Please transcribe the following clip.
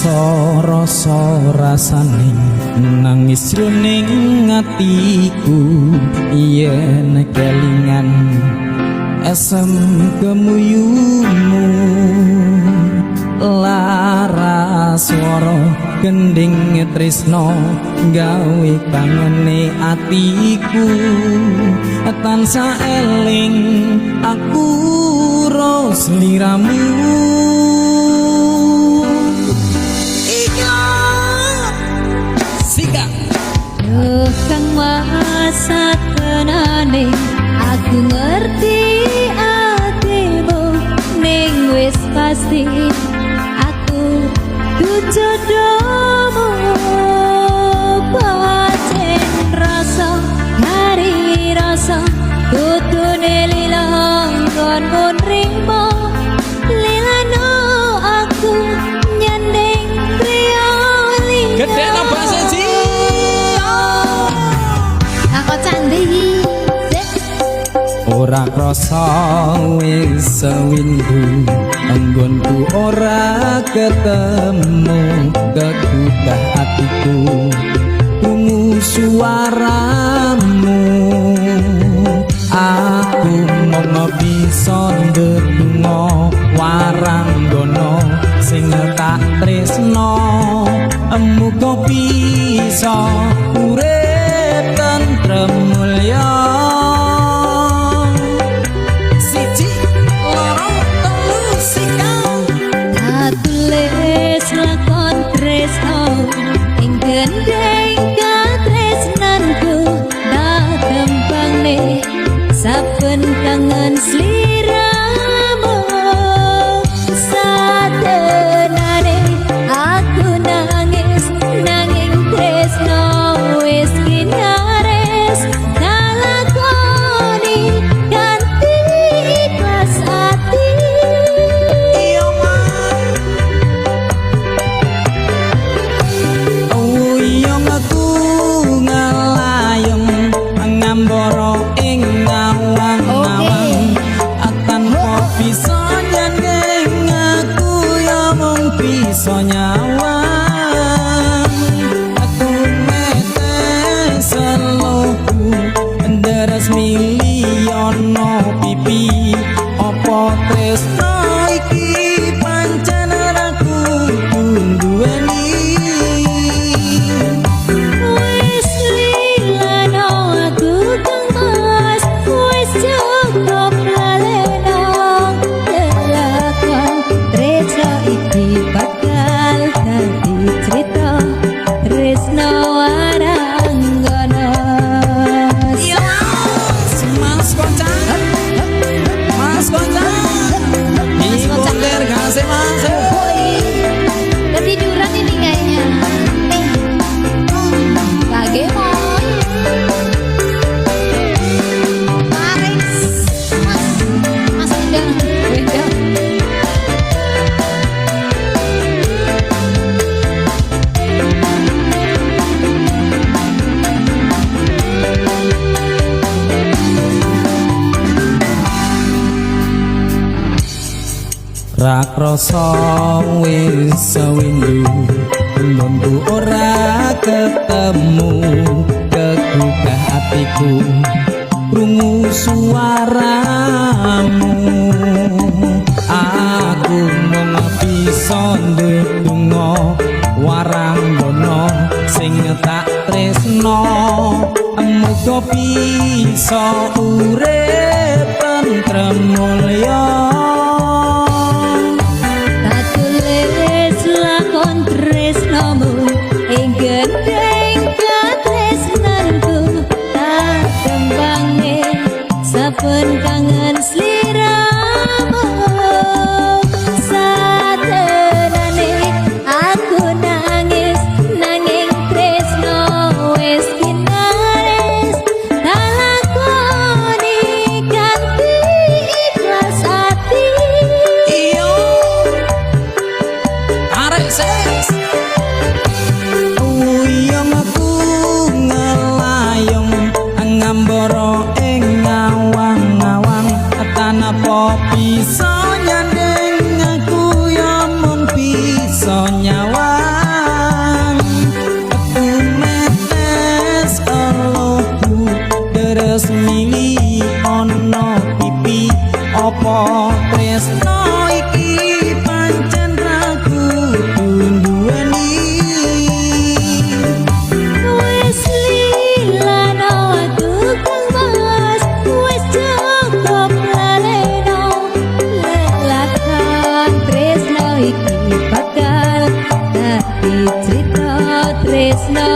Krasa rasa rasane nangis jroning atiku yen kelingan esem kemuyumu, lara swara gending tresno gawe kangene atiku, tansah eling aku ro sliramu. Sika. Duh Kang Mas, tenane aku ngerti atimu, ning wis pasti aku jodohmu. Pancen rasa hari rasa kudune lila nggonmu nrimo, lilano aku nyanding priya liya. Gede no bahasa ji. Aku candi. Ora krasa wis sewindu enggonku ora ketemu, kegugah atiku krungu suaramu. Aku mung bisa ndedonga waranggono sing tak tresno, muga bisa urip tentrem mulya. Siji, loro, telu, sikang. Tulis lakon tresno ing gendeng katresnanku, tak tempangne saben kangen sliramu. Satenane aku nangis, nanging tresno wis kinares, kalakoni kanthi ikhlas ati. Iya, Mas. Wiyong aku ngelayung ngambara ing awang-awang, tanpa bisa nyanding aku ya mung bisa nyawang. Aku metes seluku deres miliono pipi, apa tresno iki pancen ora kudu nduweni? Wis lilano aku, Kang Mas, wis cukup laleno. Lelakon tresno iki bakal dadi crita tresno waranggono. Mas Kocak, Mas Kocak. Mas Kocak. Diputer gasih, Mas. Woi, ketiduran ini kayaknya. Eh, Pak Gemoy. Paris, Mas, Mas Beda, beda. Ra krasa wis sewindu nggonku ora ketemu, kegugah atiku krungu suaramu. Aku mung bisa ndedonga waranggono sing tak tresno, muga bisa urip tentrem mulya. Tak tulis lakon tresnomu ing gendeng katresnanku, tak tembangne saben kangen sliramu. Satenane aku nangis, nanging tresno wis kinares, tak lakoni kanthi ikhlas ati. Iyo. Arek ses. Wiyong aku ngelayung ngambara ing awang-awang, tanpa bisa nyanding aku ya mung bisa nyawang. tresno.